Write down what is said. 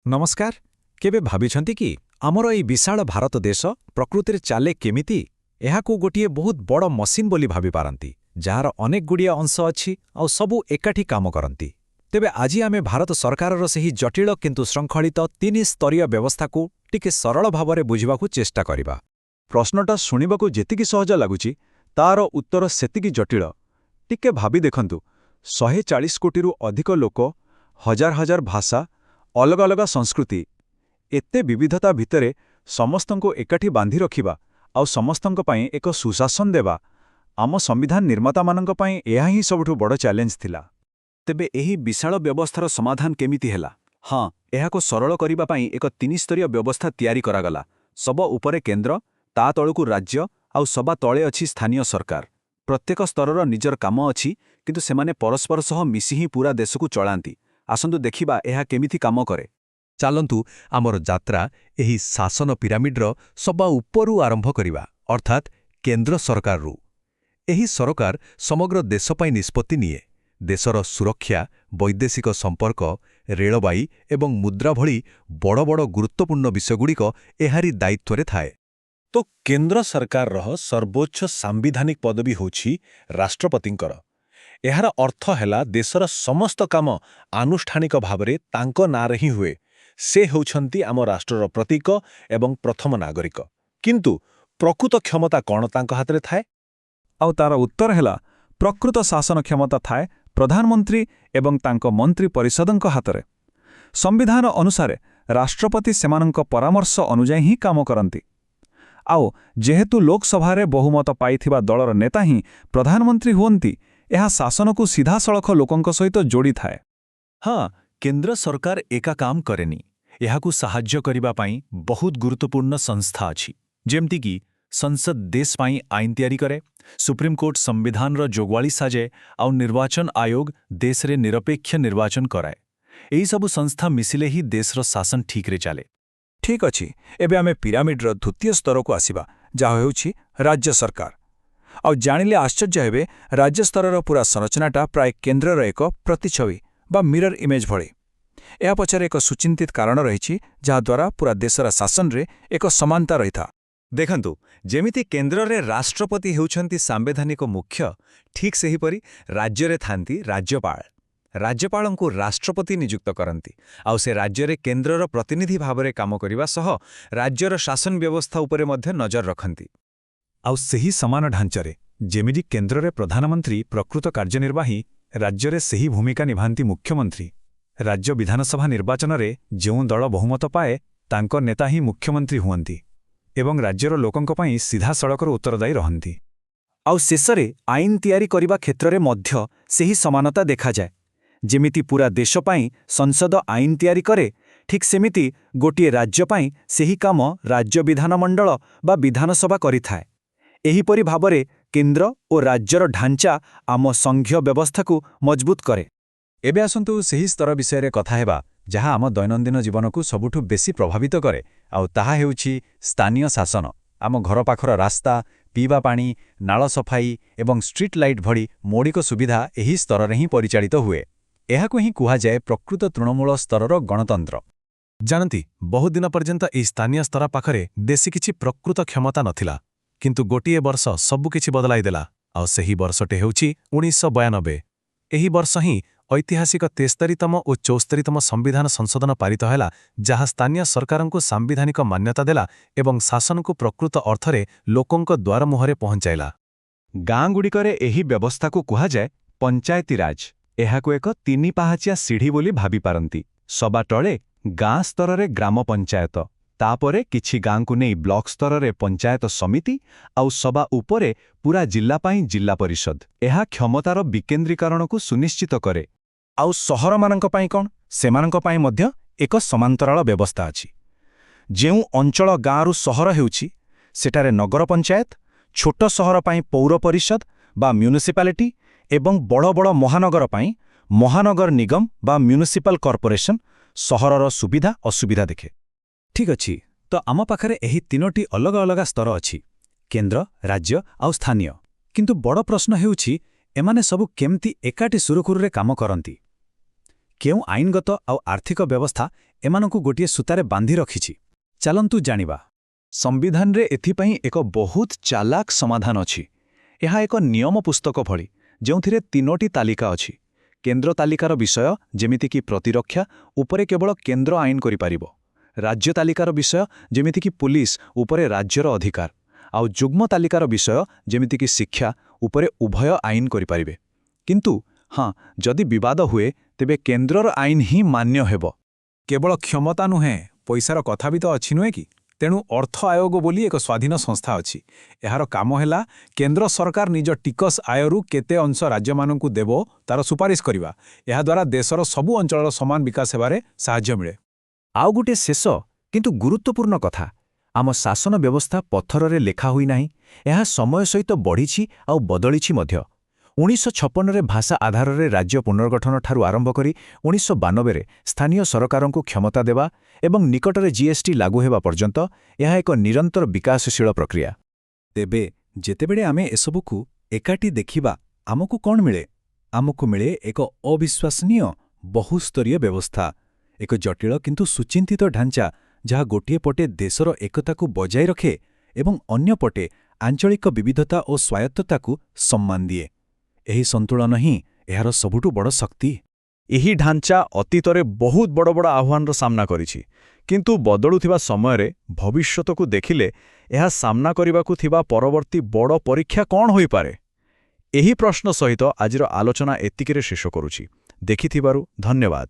ନମସ୍କାର। କେବେ ଭାବିଛନ୍ତି କି, ଆମର ଏଇ ବିଶାଳ ଭାରତ ଦେଶ ପ୍ରକୃତିରେ ଚାଲେ କେମିତି? ଏହାକୁ ଗୋଟିଏ ବହୁତ ବଡ଼ ମସିନ୍ ବୋଲି ଭାବିପାରନ୍ତି, ଯାହାର ଅନେକ ଗୁଡ଼ିଏ ଅଂଶ ଅଛି ଆଉ ସବୁ ଏକାଠି କାମ କରନ୍ତି। ତେବେ ଆଜି ଆମେ ଭାରତ ସରକାରର ସେହି ଜଟିଳ କିନ୍ତୁ ଶୃଙ୍ଖଳିତ ତିନି ସ୍ତରୀୟ ବ୍ୟବସ୍ଥାକୁ ଟିକେ ସରଳ ଭାବରେ ବୁଝିବାକୁ ଚେଷ୍ଟା କରିବା। ପ୍ରଶ୍ନଟା ଶୁଣିବାକୁ ଯେତିକି ସହଜ ଲାଗୁଛି, ତାର ଉତ୍ତର ସେତିକି ଜଟିଳ। ଟିକେ ଭାବି ଦେଖନ୍ତୁ, 140 କୋଟିରୁ ଅଧିକ ଲୋକ, ହଜାର ହଜାର ଭାଷା, ଅଲଗା ଅଲଗା ସଂସ୍କୃତି। ଏତେ ବିବିଧତା ଭିତରେ ସମସ୍ତଙ୍କୁ ଏକାଠି ବାନ୍ଧି ରଖିବା ଆଉ ସମସ୍ତଙ୍କ ପାଇଁ ଏକ ସୁଶାସନ ଦେବା, ଆମ ସମ୍ବିଧାନ ନିର୍ମାତାମାନଙ୍କ ପାଇଁ ଏହା ହିଁ ସବୁଠୁ ବଡ଼ ଚ୍ୟାଲେଞ୍ଜ ଥିଲା। ତେବେ ଏହି ବିଶାଳ ବ୍ୟବସ୍ଥାର ସମାଧାନ କେମିତି ହେଲା? ହଁ, ଏହାକୁ ସରଳ କରିବା ପାଇଁ ଏକ ତିନିସ୍ତରୀୟ ବ୍ୟବସ୍ଥା ତିଆରି କରାଗଲା। ସବା ଉପରେ କେନ୍ଦ୍ର, ତା ତଳକୁ ରାଜ୍ୟ ଆଉ ସବା ତଳେ ଅଛି ସ୍ଥାନୀୟ ସରକାର। ପ୍ରତ୍ୟେକ ସ୍ତରର ନିଜର କାମ ଅଛି, କିନ୍ତୁ ସେମାନେ ପରସ୍ପର ସହ ମିଶି ହିଁ ପୂରା ଦେଶକୁ ଚଳାନ୍ତି। ଆସନ୍ତୁ ଦେଖିବା ଏହା କେମିତି କାମ କରେ। ଚାଲନ୍ତୁ, ଆମର ଯାତ୍ରା ଏହି ଶାସନ ପିରାମିଡର ସବା ଉପରୁ ଆରମ୍ଭ କରିବା, ଅର୍ଥାତ୍ କେନ୍ଦ୍ର ସରକାରରୁ। ଏହି ସରକାର ସମଗ୍ର ଦେଶ ପାଇଁ ନିଷ୍ପତ୍ତି ନିଏ। ଦେଶର ସୁରକ୍ଷା, ବୈଦେଶିକ ସମ୍ପର୍କ, ରେଳବାଇ ଏବଂ ମୁଦ୍ରା ଭଳି ବଡ଼ ବଡ଼ ଗୁରୁତ୍ୱପୂର୍ଣ୍ଣ ବିଷୟଗୁଡ଼ିକ ଏହାରି ଦାୟିତ୍ୱରେ ଥାଏ। ତ କେନ୍ଦ୍ର ସରକାରର ସର୍ବୋଚ୍ଚ ସାମ୍ବିଧାନିକ ପଦବୀ ହେଉଛି ରାଷ୍ଟ୍ରପତିଙ୍କର। ଏହାର ଅର୍ଥ ହେଲା, ଦେଶର ସମସ୍ତ କାମ ଆନୁଷ୍ଠାନିକ ଭାବରେ ତାଙ୍କ ନାଁରେ ହିଁ ହୁଏ। ସେ ହେଉଛନ୍ତି ଆମ ରାଷ୍ଟ୍ରର ପ୍ରତୀକ ଏବଂ ପ୍ରଥମ ନାଗରିକ। କିନ୍ତୁ ପ୍ରକୃତ କ୍ଷମତା କ'ଣ ତାଙ୍କ ହାତରେ ଥାଏ? ଆଉ ତାର ଉତ୍ତର ହେଲା, ପ୍ରକୃତ ଶାସନ କ୍ଷମତା ଥାଏ ପ୍ରଧାନମନ୍ତ୍ରୀ ଏବଂ ତାଙ୍କ ମନ୍ତ୍ରୀ ପରିଷଦଙ୍କ ହାତରେ। ସମ୍ବିଧାନ ଅନୁସାରେ ରାଷ୍ଟ୍ରପତି ସେମାନଙ୍କ ପରାମର୍ଶ ଅନୁଯାୟୀ ହିଁ କାମ କରନ୍ତି। ଆଉ ଯେହେତୁ ଲୋକସଭାରେ ବହୁମତ ପାଇଥିବା ଦଳର ନେତା ହିଁ ପ୍ରଧାନମନ୍ତ୍ରୀ ହୁଅନ୍ତି, ଏହା ଶାସନକୁ ସିଧାସଳଖ ଲୋକଙ୍କ ସହିତ ଯୋଡ଼ିଥାଏ। ହଁ, କେନ୍ଦ୍ର ସରକାର ଏକା କାମ କରେନି। ଏହାକୁ ସାହାଯ୍ୟ କରିବା ପାଇଁ ବହୁତ ଗୁରୁତ୍ୱପୂର୍ଣ୍ଣ ସଂସ୍ଥା ଅଛି। ଯେମିତିକି ସଂସଦ ଦେଶ ପାଇଁ ଆଇନ ତିଆରି କରେ, ସୁପ୍ରିମକୋର୍ଟ ସମ୍ବିଧାନର ଜଗୁଆଳି ସାଜେ ଆଉ ନିର୍ବାଚନ ଆୟୋଗ ଦେଶରେ ନିରପେକ୍ଷ ନିର୍ବାଚନ କରାଏ। ଏହିସବୁ ସଂସ୍ଥା ମିଶିଲେ ହିଁ ଦେଶର ଶାସନ ଠିକ୍ରେ ଚାଲେ। ଠିକ୍ ଅଛି, ଏବେ ଆମେ ପିରାମିଡର ଦ୍ୱିତୀୟ ସ୍ତରକୁ ଆସିବା, ଯାହା ହେଉଛି ରାଜ୍ୟ ସରକାର। ଆଉ ଜାଣିଲେ ଆଶ୍ଚର୍ଯ୍ୟ ହେବେ, ରାଜ୍ୟ ସ୍ତରର ପୁରା ସଂରଚନାଟା ପ୍ରାୟ କେନ୍ଦ୍ରର ଏକ ପ୍ରତିଛବି ବା ମିରର ଇମେଜ୍ ଭଳି। ଏହା ପଛରେ ଏକ ସୁଚିନ୍ତିତ କାରଣ ରହିଛି, ଯାହାଦ୍ୱାରା ପୁରା ଦେଶର ଶାସନରେ ଏକ ସମାନତା ରହିଥାଏ। ଦେଖନ୍ତୁ, ଯେମିତି କେନ୍ଦ୍ରରେ ରାଷ୍ଟ୍ରପତି ହେଉଛନ୍ତି ସାମ୍ବିଧାନିକ ମୁଖ୍ୟ, ଠିକ୍ ସେହିପରି ରାଜ୍ୟରେ ଥାନ୍ତି ରାଜ୍ୟପାଳ। ରାଜ୍ୟପାଳଙ୍କୁ ରାଷ୍ଟ୍ରପତି ନିଯୁକ୍ତ କରନ୍ତି ଆଉ ସେ ରାଜ୍ୟରେ କେନ୍ଦ୍ରର ପ୍ରତିନିଧି ଭାବରେ କାମ କରିବା ସହ ରାଜ୍ୟର ଶାସନ ବ୍ୟବସ୍ଥା ଉପରେ ମଧ୍ୟ ନଜର ରଖନ୍ତି। ଆଉ ସେହି ସମାନ ଢାଞ୍ଚାରେ, ଯେମିତି କେନ୍ଦ୍ରରେ ପ୍ରଧାନମନ୍ତ୍ରୀ ପ୍ରକୃତ କାର୍ଯ୍ୟନିର୍ବାହୀ, ରାଜ୍ୟରେ ସେହି ଭୂମିକା ନିଭାନ୍ତି ମୁଖ୍ୟମନ୍ତ୍ରୀ। ରାଜ୍ୟ ବିଧାନସଭା ନିର୍ବାଚନରେ ଯେଉଁ ଦଳ ବହୁମତ ପାଏ, ତାଙ୍କ ନେତା ହିଁ ମୁଖ୍ୟମନ୍ତ୍ରୀ ହୁଅନ୍ତି ଏବଂ ରାଜ୍ୟର ଲୋକଙ୍କ ପାଇଁ ସିଧାସଳଖର ଉତ୍ତରଦାୟୀ ରହନ୍ତି। ଆଉ ଶେଷରେ ଆଇନ ତିଆରି କରିବା କ୍ଷେତ୍ରରେ ମଧ୍ୟ ସେହି ସମାନତା ଦେଖାଯାଏ। ଯେମିତି ପୁରା ଦେଶ ପାଇଁ ସଂସଦ ଆଇନ ତିଆରି କରେ, ଠିକ୍ ସେମିତି ଗୋଟିଏ ରାଜ୍ୟ ପାଇଁ ସେହି କାମ ରାଜ୍ୟ ବିଧାନମଣ୍ଡଳ ବା ବିଧାନସଭା କରିଥାଏ। ଏହିପରି ଭାବରେ କେନ୍ଦ୍ର ଓ ରାଜ୍ୟର ଢାଞ୍ଚା ଆମ ସଂଘୀୟ ବ୍ୟବସ୍ଥାକୁ ମଜବୁତ କରେ। ଏବେ ଆସନ୍ତୁ ସେହି ସ୍ତର ବିଷୟରେ କଥା ହେବା, ଯାହା ଆମ ଦୈନନ୍ଦିନ ଜୀବନକୁ ସବୁଠୁ ବେଶୀ ପ୍ରଭାବିତ କରେ, ଆଉ ତାହା ହେଉଛି ସ୍ଥାନୀୟ ଶାସନ। ଆମ ଘର ପାଖର ରାସ୍ତା, ପିଇବା ପାଣି, ନାଳ ସଫାଇ ଏବଂ ଷ୍ଟ୍ରିଟ୍ ଲାଇଟ୍ ଭଳି ମୌଳିକ ସୁବିଧା ଏହି ସ୍ତରରେ ହିଁ ପରିଚାଳିତ ହୁଏ। ଏହାକୁ ହିଁ କୁହାଯାଏ ପ୍ରକୃତ ତୃଣମୂଳ ସ୍ତରର ଗଣତନ୍ତ୍ର। ଜାଣନ୍ତି, ବହୁତ ଦିନ ପର୍ଯ୍ୟନ୍ତ ଏହି ସ୍ଥାନୀୟ ସ୍ତର ପାଖରେ ବେଶୀ କିଛି ପ୍ରକୃତ କ୍ଷମତା ନଥିଲା। କିନ୍ତୁ ଗୋଟିଏ ବର୍ଷ ସବୁକିଛି ବଦଳାଇଦେଲା, ଆଉ ସେହି ବର୍ଷଟି ହେଉଛି 1992। ଏହି ବର୍ଷ ହିଁ ଐତିହାସିକ 73ତମ ଓ 74ତମ ସମ୍ବିଧାନ ସଂଶୋଧନ ପାରିତ ହେଲା, ଯାହା ସ୍ଥାନୀୟ ସରକାରଙ୍କୁ ସାମ୍ବିଧାନିକ ମାନ୍ୟତା ଦେଲା ଏବଂ ଶାସନକୁ ପ୍ରକୃତ ଅର୍ଥରେ ଲୋକଙ୍କ ଦ୍ୱାରମୁହଁରେ ପହଞ୍ଚାଇଲା। ଗାଁଗୁଡ଼ିକରେ ଏହି ବ୍ୟବସ୍ଥାକୁ କୁହାଯାଏ ପଞ୍ଚାୟତିରାଜ। ଏହାକୁ ଏକ ତିନି ପାହାଚିଆ ସିଢ଼ି ବୋଲି ଭାବିପାରନ୍ତି। ସବା ତଳେ ଗାଁ ସ୍ତରରେ ଗ୍ରାମ ପଞ୍ଚାୟତ, ତାପରେ କିଛି ଗାଁକୁ ନେଇ ବ୍ଲକ ସ୍ତରରେ ପଞ୍ଚାୟତ ସମିତି ଆଉ ସବା ଉପରେ ପୁରା ଜିଲ୍ଲା ପାଇଁ ଜିଲ୍ଲା ପରିଷଦ। ଏହା କ୍ଷମତାର ବିକେନ୍ଦ୍ରୀକରଣକୁ ସୁନିଶ୍ଚିତ କରେ। ଆଉ ସହରମାନଙ୍କ ପାଇଁ କ'ଣ? ସେମାନଙ୍କ ପାଇଁ ମଧ୍ୟ ଏକ ସମାନ୍ତରାଳ ବ୍ୟବସ୍ଥା ଅଛି। ଯେଉଁ ଅଞ୍ଚଳ ଗାଁରୁ ସହର ହେଉଛି, ସେଠାରେ ନଗର ପଞ୍ଚାୟତ, ଛୋଟ ସହର ପାଇଁ ପୌର ପରିଷଦ ବା ମ୍ୟୁନିସିପାଲିଟି ଏବଂ ବଡ଼ ବଡ଼ ମହାନଗର ପାଇଁ ମହାନଗର ନିଗମ ବା ମ୍ୟୁନିସିପାଲ କର୍ପୋରେସନ ସହରର ସୁବିଧା ଅସୁବିଧା ଦେଖେ। ଠିକ୍ ଅଛି, ତ ଆମ ପାଖରେ ଏହି ତିନୋଟି ଅଲଗା ଅଲଗା ସ୍ତର ଅଛି, କେନ୍ଦ୍ର, ରାଜ୍ୟ ଆଉ ସ୍ଥାନୀୟ। କିନ୍ତୁ ବଡ଼ ପ୍ରଶ୍ନ ହେଉଛି, ଏମାନେ ସବୁ କେମିତି ଏକାଠି ସୁରୁଖୁରୁରେ କାମ କରନ୍ତି? କେଉଁ ଆଇନଗତ ଆଉ ଆର୍ଥିକ ବ୍ୟବସ୍ଥା ଏମାନଙ୍କୁ ଗୋଟିଏ ସୂତାରେ ବାନ୍ଧି ରଖିଛି? ଚାଲନ୍ତୁ ଜାଣିବା। ସମ୍ବିଧାନରେ ଏଥିପାଇଁ ଏକ ବହୁତ ଚାଲାକ ସମାଧାନ ଅଛି। ଏହା ଏକ ନିୟମ ପୁସ୍ତକ ଭଳି, ଯେଉଁଥିରେ ତିନୋଟି ତାଲିକା ଅଛି। କେନ୍ଦ୍ର ତାଲିକାର ବିଷୟ, ଯେମିତିକି ପ୍ରତିରକ୍ଷା, ଉପରେ କେବଳ କେନ୍ଦ୍ର ଆଇନ କରିପାରିବ। ରାଜ୍ୟ ତାଲିକାର ବିଷୟ, ଯେମିତିକି ପୁଲିସ, ଉପରେ ରାଜ୍ୟର ଅଧିକାର। ଆଉ ଯୁଗ୍ମ ତାଲିକାର ବିଷୟ, ଯେମିତିକି ଶିକ୍ଷା, ଉପରେ ଉଭୟ ଆଇନ କରିପାରିବେ। କିନ୍ତୁ ହଁ, ଯଦି ବିବାଦ ହୁଏ, ତେବେ କେନ୍ଦ୍ରର ଆଇନ ହିଁ ମାନ୍ୟ ହେବ। କେବଳ କ୍ଷମତା ନୁହେଁ, ପଇସାର କଥା ବି ତ ଅଛି ନୁହେଁ କି? ତେଣୁ ଅର୍ଥ ଆୟୋଗ ବୋଲି ଏକ ସ୍ୱାଧୀନ ସଂସ୍ଥା ଅଛି। ଏହାର କାମ ହେଲା କେନ୍ଦ୍ର ସରକାର ନିଜ ଟିକସ ଆୟରୁ କେତେ ଅଂଶ ରାଜ୍ୟମାନଙ୍କୁ ଦେବ ତାର ସୁପାରିଶ କରିବା। ଏହାଦ୍ୱାରା ଦେଶର ସବୁ ଅଞ୍ଚଳର ସମାନ ବିକାଶ ହେବାରେ ସାହାଯ୍ୟ ମିଳେ। ଆଉ ଗୋଟିଏ ଶେଷ କିନ୍ତୁ ଗୁରୁତ୍ୱପୂର୍ଣ୍ଣ କଥା, ଆମ ଶାସନ ବ୍ୟବସ୍ଥା ପଥରରେ ଲେଖା ହୋଇନାହିଁ। ଏହା ସମୟ ସହିତ ବଢ଼ିଛି ଆଉ ବଦଳିଛି ମଧ୍ୟ। 1956ରେ ଭାଷା ଆଧାରରେ ରାଜ୍ୟ ପୁନର୍ଗଠନ ଠାରୁ ଆରମ୍ଭ କରି 1992ରେ ସ୍ଥାନୀୟ ସରକାରଙ୍କୁ କ୍ଷମତା ଦେବା ଏବଂ ନିକଟରେ ଜିଏସ୍ଟି ଲାଗୁ ହେବା ପର୍ଯ୍ୟନ୍ତ ଏହା ଏକ ନିରନ୍ତର ବିକାଶଶୀଳ ପ୍ରକ୍ରିୟା। ତେବେ ଯେତେବେଳେ ଆମେ ଏସବୁକୁ ଏକାଠି ଦେଖିବା, ଆମକୁ କ'ଣ ମିଳେ? ଆମକୁ ମିଳେ ଏକ ଅବିଶ୍ୱାସନୀୟ ବହୁସ୍ତରୀୟ ବ୍ୟବସ୍ଥା, ଏକ ଜଟିଳ କିନ୍ତୁ ସୁଚିନ୍ତିତ ଢାଞ୍ଚା, ଯାହା ଗୋଟିଏ ପଟେ ଦେଶର ଏକତାକୁ ବଜାୟ ରଖେ ଏବଂ ଅନ୍ୟ ପଟେ ଆଞ୍ଚଳିକ ବିବିଧତା ଓ ସ୍ୱାୟତ୍ତତାକୁ ସମ୍ମାନ ଦିଏ। ଏହି ସନ୍ତୁଳନ ହିଁ ଏହାର ସବୁଠୁ ବଡ଼ ଶକ୍ତି। ଏହି ଢାଞ୍ଚା ଅତୀତରେ ବହୁତ ବଡ଼ ବଡ଼ ଆହ୍ୱାନର ସାମ୍ନା କରିଛି, କିନ୍ତୁ ବଦଳୁଥିବା ସମୟରେ ଭବିଷ୍ୟତକୁ ଦେଖିଲେ ଏହା ସାମ୍ନା କରିବାକୁ ଥିବା ପରବର୍ତ୍ତୀ ବଡ଼ ପରୀକ୍ଷା କ'ଣ ହୋଇପାରେ? ଏହି ପ୍ରଶ୍ନ ସହିତ ଆଜିର ଆଲୋଚନା ଏତିକିରେ ଶେଷ କରୁଛି। ଦେଖିଥିବାରୁ ଧନ୍ୟବାଦ।